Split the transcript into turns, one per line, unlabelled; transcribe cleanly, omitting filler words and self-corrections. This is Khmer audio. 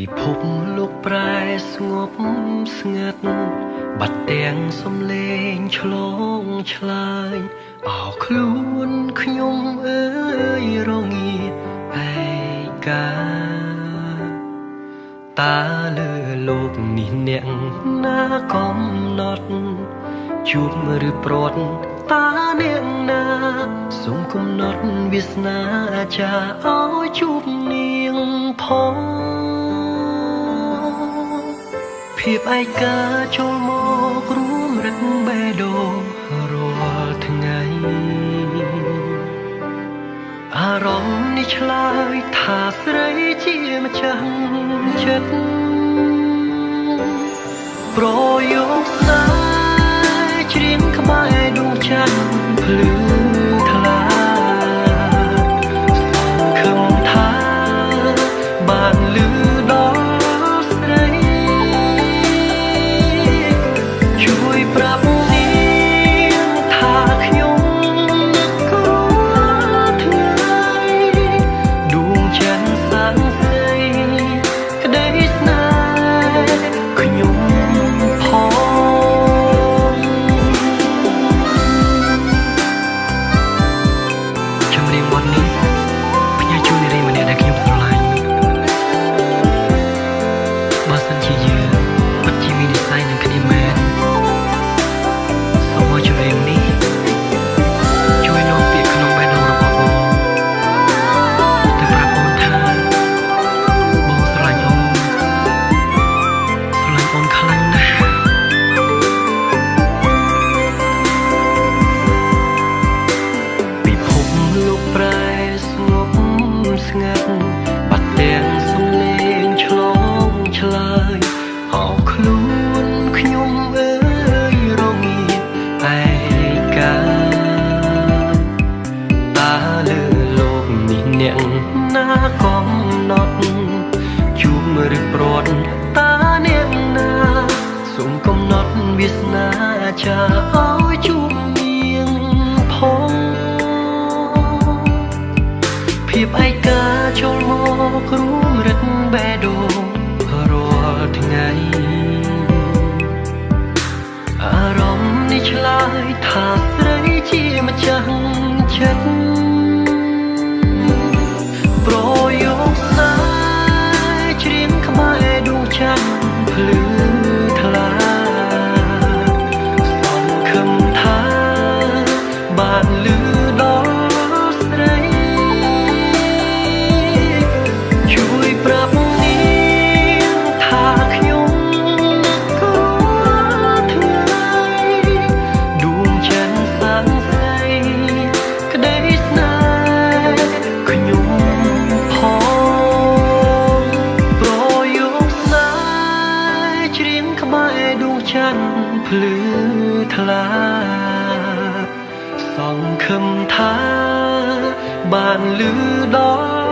ពិភពលោកប្រែស្ងប់ស្ងាត់បាត់ទាំងសំលេងឆ្លងឆ្លើយអោខ្លួនខ្ញុំអើយរងាឯកាតើលើលោកនេះអ្នកណាកំណត់ជួបឬព្រាត់តាអ្នកណាសូមកំណត់វាសនាចាឲ្យជួបនាងផងភាពឯកាចូលមករួមរឹកបេះដូងរាល់ថ្ងៃអារម្មណ៍នេះឆ្លើយថាស្រីជាម្ចាស់ចិត្តប្រយោគស្នេហ៍ច្រៀងក្បែរដួងច័ន្ទភ្លឺថ្លាសង្ឃឹមថាបានលឺដល់ស្រីជួយប្រាប់នាងថាខ្ញុំនឹករាល់ថ្ងៃដួងច័ន្ទសាងស្រីក្តីស្នេហ៍ខ្ញុំផងចម្រៀងបទនេះផ្ញើជូននារីម្នាក់ដែលខ្ញុំស្រឡាញ់បើសិនជាយើងពិតជាមាននិស្ស័យនឹងគ្នាមែនសូមឲ្យចម្រៀងនេះជួយនាំពាក្យក្នុងបេះដូងរបស់បងទៅប្រាប់អូនថាបងស្រឡាញ់អូនស្រឡាញ់អូនខ្លាំងណាស់ពិភពលោកប្រែស្ងប់ស្ងាត់បាត់ទាំងសំលេងឆ្លងឆ្លើយអោខ្លួនខ្ញុំអើយរងាឯកាតើលើលោកនេះអ្នកណាកំណត់ជួបឬព្រាត់តាអ្នកណាសូមកំណត់វាសនាចាឲ្យជួបនាងផងភាពឯកាចូលមករួមរឹកបេះដូងរាល់ថ្ងៃអារម្មណ៍នេះឆ្លើយថាស្រីជាម្ចាស់ចិត្តប្រយោគស្នេហ៍ច្រៀងក្បែរដួងច័ន្ទភ្លឺថ្លាសង្ឃឹមថាបានលឺដល់ស្រីជួយប្រាប់នាងថាខ្ញុំនឹករាល់ថ្ងៃដួងច័ន្ទសាងស្រីក្តីស្នេហ៍ខ្ញុំផងប្រយោគស្នេហ៍ច្រៀងក្បែរដួងច័ន្ទភ្លឺថ្លាសង្ឃឹមថាបានលឺដល់